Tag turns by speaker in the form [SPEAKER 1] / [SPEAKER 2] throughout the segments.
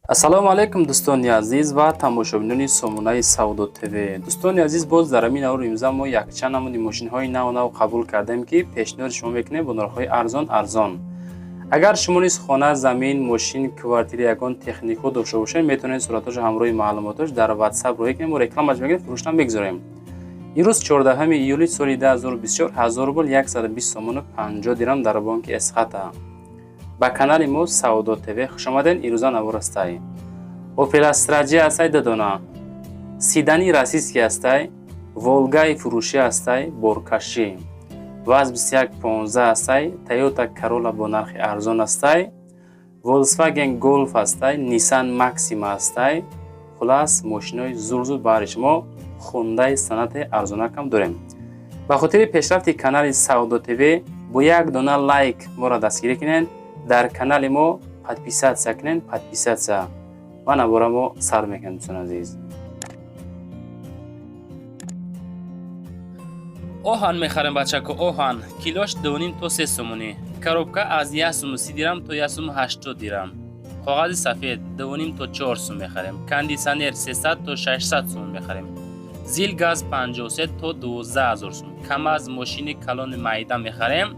[SPEAKER 1] Ассалому алайкум, дӯстони азиз ва тамошобинони сомонаи Савдо ТВ. Дӯстони азиз, боз дар ҳамин навори имрӯза мо якчанд намуди мошинҳои нав нав қабул кардем, ки пешниҳоди шумо мекунем бо нархҳои арзон арзон. Агар шумо низ хона, замин, мошин, квартира, ягон техникаҳо дошта бошед, метавонед суратҳошо ҳамроҳи маълумотош дар WhatsApp роҳӣ кунем, мо рекламаш мекунем, фурӯшна мегузорем. Имрӯз 14 июли соли 2024, 1000 рубл 120 сомону 50 дирам дар бонки Эсхата. Ба канали мо Савдо ТВ хушомаден. Ирӯза навор ҳастай: Опел Астра J ҳастай, дадона седани российский ҳастай, Волгаи фурӯшӣ ҳастай, боркашӣ, ВАЗ 2115 ҳастай, Тойота Королла бо нархи арзон ҳастай, Volkswagen Golf ҳастай, Nissan Maxima ҳастай. Хулас, мошинои зур-зур баҳри шумо Хундаи Сонатаи арзонакам дорем. Ба хотири пешрафти канали Савдо ТВ бо як дона лайк моро дастгирӣ кунед, дар канали мо подписаться кунед, подписаться. Ва навора мо сар мекунем, дӯстони азиз.
[SPEAKER 2] Оҳан мехарем, бачако, оҳан килош 2,5 то 3 сомонӣ, коробка аз 1 суму 30 дирам то 1 суму 80 дирам, коғази сафед 2,5 то 4 сум мехарем, кондитсионер 300 то 600 сум мехарем, ЗИЛ газ 53 то 12 ҳазор сум, КамАЗ мошини калони майда мехарем,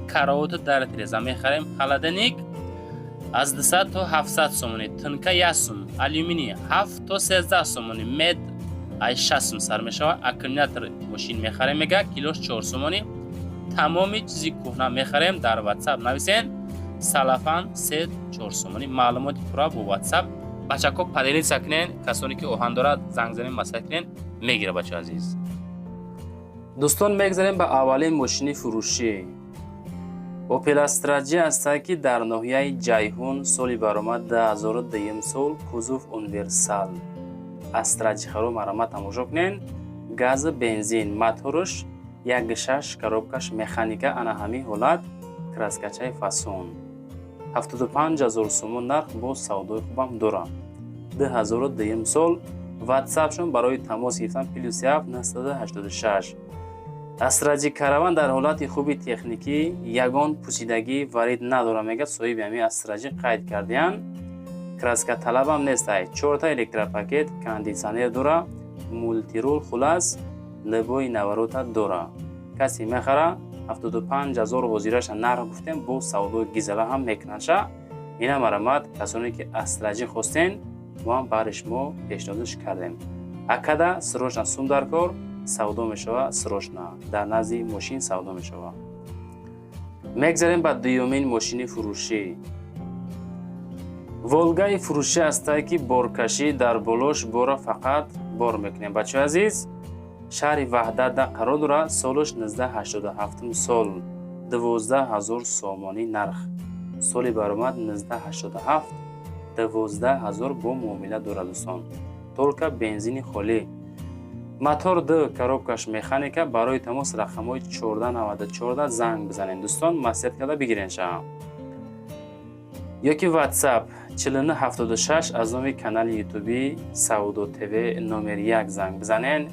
[SPEAKER 2] каровоту дар тиреза мехарем, холодильник аз 200 то 700 сомонӣ, тынка 1 сум, алюминий 7 то 13 сомонӣ, мед ай 6 сум сар мешавад, аккумулятор мошин мехарем, мега килош 4 сомонӣ, тамоми чизи кӯҳна мехарем. Дар WhatsApp нависен, салафан 3-4 сомонӣ. Маълумоти пурра бо WhatsApp. Бачако, поделиться кунен, касоне ки оҳан дорад, занг занен, маслиҳат кунен, мегира, бача азиз.
[SPEAKER 1] Дӯстон, мегзарем ба аввалин мошини фурӯшӣ. Опел Астра J ҳастад, ки дар ноҳияи Ҷайҳун, соли баромад 2002 сол, кузов универсал. Астра J харо марҳамат тамошо кунен. Гази бензин, моторш 1,6, коробкаш механика. Ана ҳамин ҳолат, краскачаи фасон. 75 ҳазор сомон нарх, бо савдои хубам дорад. 2002 сол. Ватсапшон барои тамос гирифтан +7 986. Астра J Караван дар ҳолати хуби техникӣ, ягон пусидагӣ варид надорад, мегӯяд соҳиби ҳамин Астра J, қайд кардиян. Краска талабам нестай. Чорта электропакет, кондитсионер дора, мультирул. Хулас, либои наварота дора. Касе мехара, 75 ҳазор ҳозираша нарх гуфтем, бо савдои гизала ҳам мекунандша. Ина марҳамат, касоне ки Астра J хостен, мо ҳам баҳри шумо пешниҳодш кардем. Акада срочно сум дар кор, савдо мешава, срочно дар назди мошин савдо мешава. Мегзарем ба дуюмин мошини фурӯшӣ. Волгаи фурӯшӣ ҳастае, ки боркашӣ, дар болош бора фақат бор мекунем, бачаҳои азиз. Шаҳри Ваҳдатда қарор дорад, солаш 1987 сол, 12 ҳазор сомонӣ нарх. Соли баромад 1987, 12 ҳазор бо муомила дорад, дӯстон. Только бензини холӣ, мотор д, коробкаш механика. Барои тамос рақамҳои 1494 занг бизанед, дӯстон, маслиҳат карда бигирен ша ёки WhatsApp 4976. Аз номи канали ютуби Савдо ТВ номер 1 занг бизанен.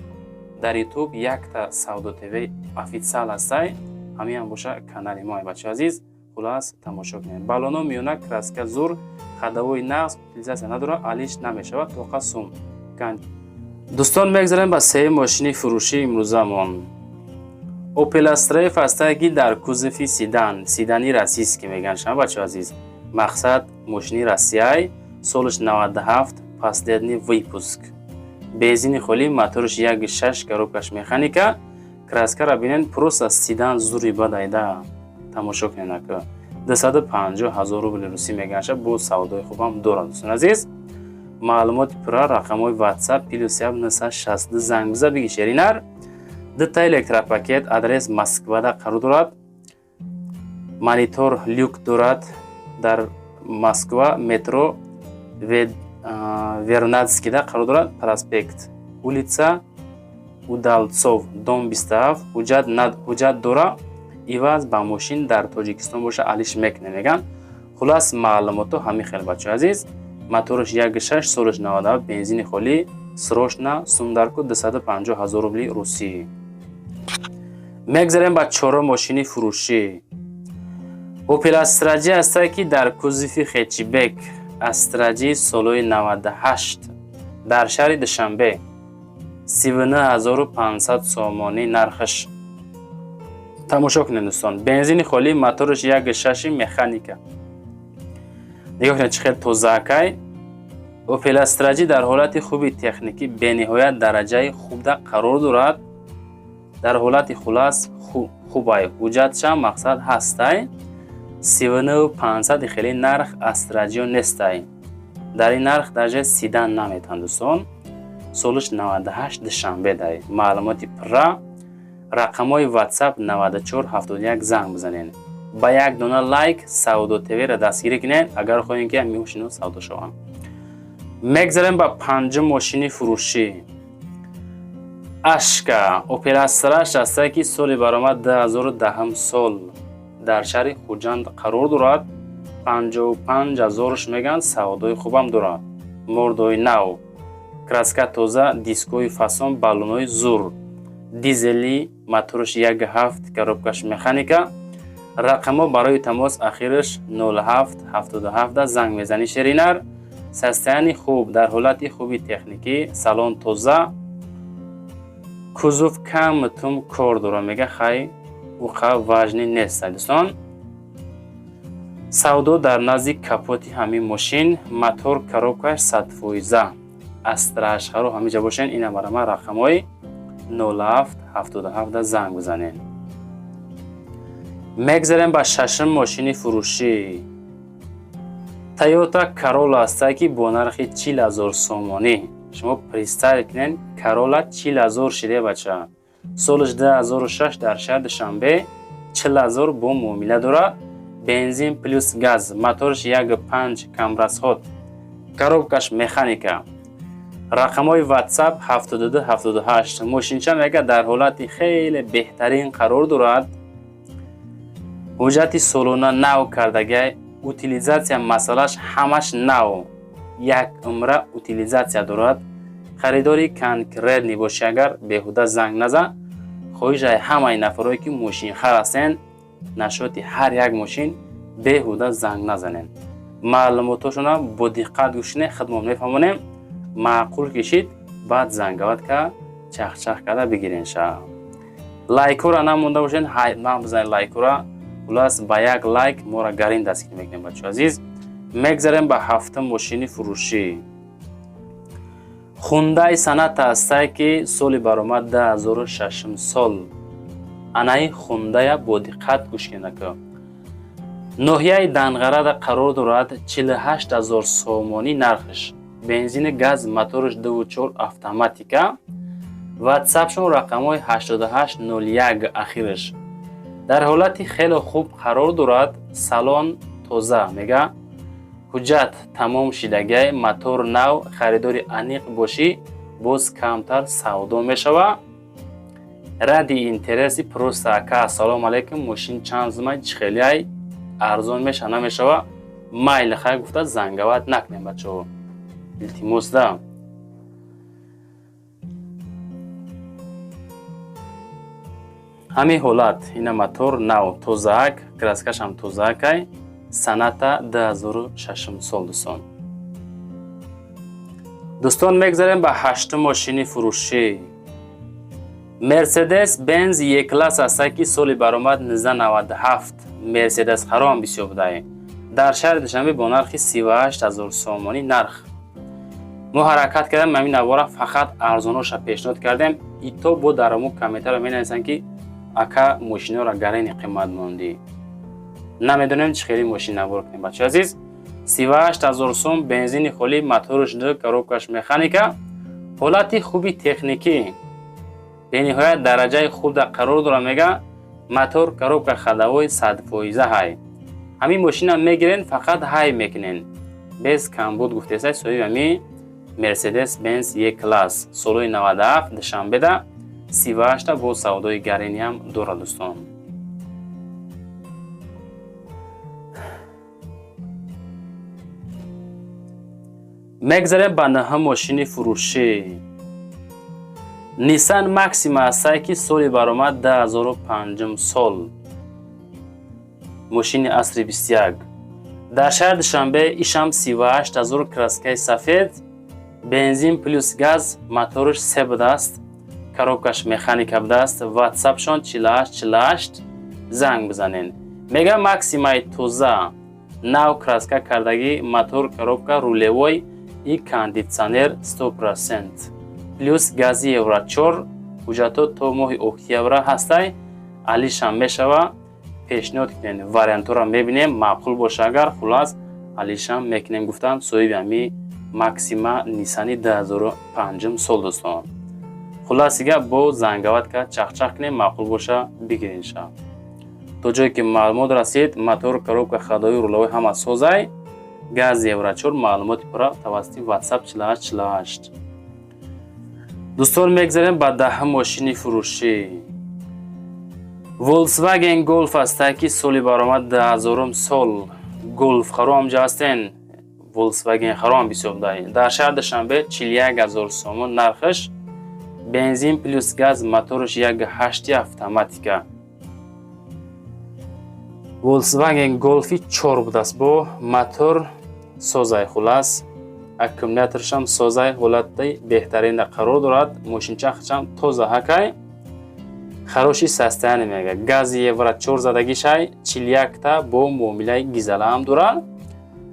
[SPEAKER 1] Дар Ютуб якта Савдо ТВ официал ҳастай, ҳамин боша канали мо, бачаи азиз. Хулас, тамошо кунед. Балоно миёна, краска зур, ходовой нағз, утилизация надорад, алиш намешавад, тоқа сум. Дӯстон, мегзарем ба сеюм мошини фурӯшии имрӯзамон. Опел Астра F ҳастае, ки дар кузови седан, седани российский мегӯянд шама, бачаи азиз. Мақсад, мошини россияй, солаш 97, последний выпуск, бензини холӣ, моторш 1,6, коробкаш механика. Краскара бинен, просто седан зури бадайда. Тамошо кунед ака. 250 ҳазор рубли русӣ мегӯянд, бо савдои хубам дорад, дӯстони азиз. Маълумоти пурра рақамҳои WhatsApp +7 962 занг биза, биги шеринар. Дута электропакет. Адрес Москвада қарор дорад, монитор, люк дорад. Дар Москва, метро Вернадскийда қарор дорад, проспект, улица Удальцов, дом 27. Ҳуҷҷат дора, иваз ба мошин дар Тоҷикистон боша, алиш мекунем, мегӯянд. Хулас, маълумоту ҳамин хел, бачаҳои азиз. Мотораш 1,6, солаш 97, бензини холӣ. Срочно сумдарку, 250 ҳазор рубли русӣ. Мегзарем ба чорум мошини фурӯшӣ. Опел Астра J ҳастае, ки дар кузови хэтчбек. Астра Ҷи солҳои 98 дар шаҳри Душанбе 39 500 сомонӣ нархаш. Тамошо кунед, дӯстон, бензини холӣ, мотораш 1,6, механика. Нигоҳ кунед, чӣ хел тозаакай. Опел Астра Ҷи дар ҳолати хуби техникӣ, бениҳоят дараҷаи хубда қарор дорад. Дар ҳолати хулас хубай, ҳуҷҷатшам мақсад ҳастай. 39 500 хеле нарх Астра Ҷио нестай. Дар ин нарх даже седан наметан, дӯстон. Солаш 98, Душанбе дай. Маълумоти пурра рақамҳои WhatsApp 94 71 занг бизанед. Ба як дона лайк Савдо ТВ-ра дастгирӣ кунед, агар хоҳем, ки ҳамин мошино савдо шаванд. Мегзарем ба панҷум мошини фурӯшӣ. Ашка Опел Астраш ҳастае, ки соли баромад 2010 сол, дар шаҳри Хуҷанд қарор дорад. 55 0-ш мегӯянд, савдои хубам дорад. Мордои нав, краска тоза, дискои фасон, баллонҳои зур, дизели, мотораш 1,7, коробкаш механика. Рақамҳо барои тамос ахираш 07 77 занг мезанӣ. Шеринар состояние хуб, дар ҳолати хуби техникӣ, салон тоза, кузов кам-тум кор дорад, мега. Хай, уқа важный нест, дӯстон. Савдо дар назди капоти ҳамин мошин, мотор, коробкаш 100%. Астрашхаро ҳамиҷа бошен, ина барама рақамҳои 07 77 занг бизанед. Мегзарем ба шашум мошини фурӯшӣ. Тойота Карола ҳастае, ки бо нархи 40 000 сомонӣ. Шумо представить кунед, Карола 40 000 шиде, бача. Солаш 2006, дар шаҳри Душанбе, 40 000 бо муомила дорад. Бензин плюс газ, мотораш 1,5, камрасход, коробкаш механика. Рақамҳои WhatsApp 72 78. Мошинча, мега, дар ҳолати хеле беҳтарин қарор дорад. Ҳуҷҷати солона нав кардагиай, утилизация масъалаш ҳамаш нав, як умра утилизация дорад. Харидори конкретный бошӣ, агар беҳуда занг назан. Хоҳишай ҳамаи нафарое, ки мошинхар ҳастен, нашоти ҳар як мошин беҳуда занг назанед. Маълумотошона бо диққат гӯш кунед, худмон мефаҳмонем. Маъқул кишид, баъд занговать ка чахчах карда бигирен. Ша лайкора намонда бошед, ҳатман бизанед лайкора. Хулас, ба як лайк моро гарин дастгирӣ мекунем, бачаҳо азиз. Мегзарем ба ҳафтум мошини фурӯшӣ. Хундай Соната ҳастае, ки соли баромад 2006 сол. Анаи Хундая бо диққат гӯш кунед. Ноҳияи Данғарада қарор дорад, 48 000 сомонӣ нархш, бензини газ, мотораш 2,4, автоматика. Ватсапшон рақамҳои 88 01 ахираш. Дар ҳолати хеле хуб қарор дорад, салон тоза, мега, ҳуҷҷат тамом шидагиай, мотор нав. Харидори аниқ бошӣ, боз камтар савдо мешавад. Ради интереси просто: ака, ассалому алайкум, мошин чанд зумай, чӣ хелиай, арзон меша, намешава? Майли, хай гуфта занговать накунем, бачаҳо, илтимос да. Ҳамин ҳолат ина мотор нав, тозаак, краскашам тозаакай. Соната 2006 сол, дӯстон. Дӯстон, мегзарем ба ҳаштум мошини фурӯшӣ. Мерседес Бенз Е класс ҳастае, ки соли баромад 1997. Мерседес харом бисёр будае. Дар шаҳри Душанбе бо нархи 38 000 сомонӣ нарх. Мо ҳаракат кардем, ҳамин навора фақат арзоноша пешниҳод кардем. Ито бо дарому комментаро менависанд, ки ака, мошиноро гарени қимат мондӣ. Намедонем, чӣ хели мошин навор кунем, бачаи азиз. 38 000 сом, бензини холӣ, мотораш ду, коробкаш механика, ҳолати хуби техникӣ, бениҳоят дараҷаи хубда қарор дорад, мега. Мотор, коробка, ходовой 100% ҳай. Ҳамин мошина мегирен, фақат ҳай мекунен, без камбуд, гуфтесай соҳиби ҳами Мерседес Бенз Е класс солҳои 97, Душанбеда 38-та. Бо савдои гарениам дорад, дӯстон. Мегзарем ба наҳум мошини фурӯшӣ. Нисан Максима ҳастае, ки соли баромад 2005 сол, мошини асри 21. Дар шаҳри Душанбе ишам 38 000, краскаи сафед, бензин плюс газ, моторш се будааст, коробкаш механика будааст. Ватсапшон 48 48, занг бизанед. Мега Максимаи тоза, нав краска кардагӣ, мотор, коробка рулевой и кондитсионер 100%, плюс гази евро 4. Ҳуҷҷатҳо то моҳи октябра ҳастай, алишам мешава. Пешниҳод кунед, вариантҳоро мебинем, маъқул боша агар, хулас, алишам мекунем, гуфтанд соҳиби ҳами Максима Нисани 2005 сол. Дӯстон, хуласи гап, бо занговать кард, чахчах кунем, маъқул боша, бигиринша. То ҷое ки маълумот расид, мотор, коробка, ходовой, рулевой ҳама созай, газ евро 4. Маълумоти пурра тавассути WhatsApp 48 48. Дӯстон, мегзарем ба 10-ум мошини фурӯшӣ. Volkswagen Golf ҳаста, ки соли баромад 2000-ум сол. Golf харо ҳамҷа ҳастен, Volkswagen харо ҳам бисёр дай. Дар шаҳри Душанбе 41 000 сомон нархаш, бензин плюс газ, мотораш 1,8, автоматика. Volkswagen Golfi 4 будааст, бо мотор созай, хулас, аккумуляторшам созай, ҳолати беҳтарина қарор дорад. Мошинчахчам тоза ҳакай, хороший состояние. Мега гази евро 4 задагишай, 41-та бо муомилаи гизалаам дорад.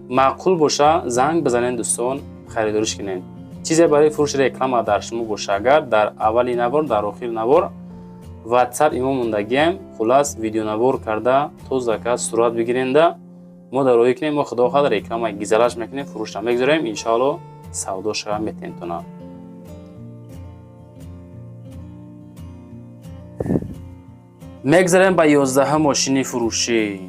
[SPEAKER 1] Маъқул боша, занг бизанед, дӯстон, харидориш кунед. Чизе барои фурӯши, реклама дар шумо боша агар, дар аввали навор, дар охири навор WhatsApp имо мондагием. Хулас, видеонавор карда, тоза кард, сурат бигиренда, мо дар роҳӣ кунем. Мо, худо хоҳад, реклама гизалаш мекунем, фурӯшта мегузорем, иншоалло, савдо шава метентона. Мегзарем ба 11-ум мошини фурӯшӣ.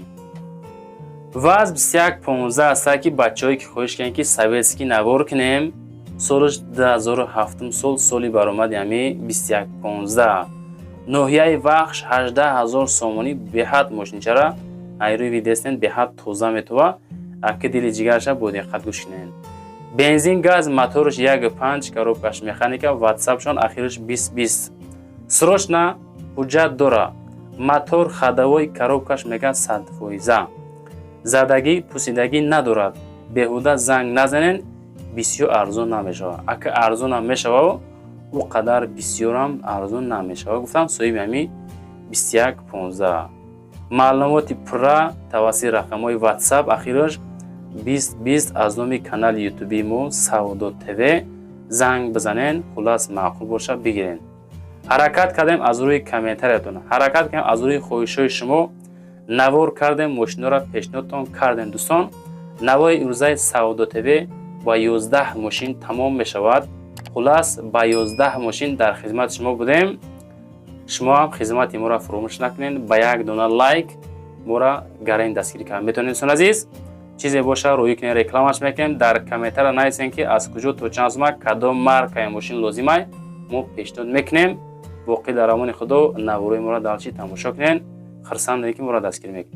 [SPEAKER 1] ВАЗ 2115 аста, ки бачаҳое ки хоҳиш кардем, ки советский навор кунем. Солаш 2007 сол, соли баромади ҳами 2115, ноҳияи Вахш, 18 000 сомонӣ. Беҳад мошинчара айрӯи видестен, беҳад тоза метова. Аки дили ҷигарша бо диққат гӯш кунед. Бензин, газ, мотораш 1,5, коробкаш механика. Ватсапшон ахираш 20 20. Срочно ҳуҷҷат дора. Мотор, ходовой, коробкаш мегӯяд 100%. Задагӣ, пусидагӣ надорад. Беҳуда занг назанен, бисёр арзон намешавад. Ака арзонам мешавад, ӯ қадар бисёрам арзон намешавад, гуфтам соҳиби ҳами 2115. Маълумоти пурра тавассути рақамҳои WhatsApp ахираш 20 20, аз номи канали ютубии мо Савдо ТВ занг бизанен. Хулас, маъқул боша, бигирен. Ҳаракат кардем аз рӯи комментариятон, ҳаракат кардем аз рӯи хоҳишҳои шумо, навор кардем, мошиноро пешниҳодтон кардем. Дӯстон, навори имрӯзаи Савдо ТВ ба 11 мошин тамом мешавад. Хулас, ба 11 мошин дар хизмати шумо будем. Шумо ҳам хизмати моро фуромӯш накунед, ба як дона лайк моро гарани дастгирӣ кард метавонед. Дӯстон азиз, чизе боша, рӯӣ кунед, рекламаш мекунем. Дар комментария нависем, ки аз куҷо то чанд сума, кадом маркаи мошин лозимай, мо пешниҳод мекунем. Боқӣ дар амони Худо, наворои моро далчи тамошо кунед. Хурсандем, ки моро дастгирӣ мекунед.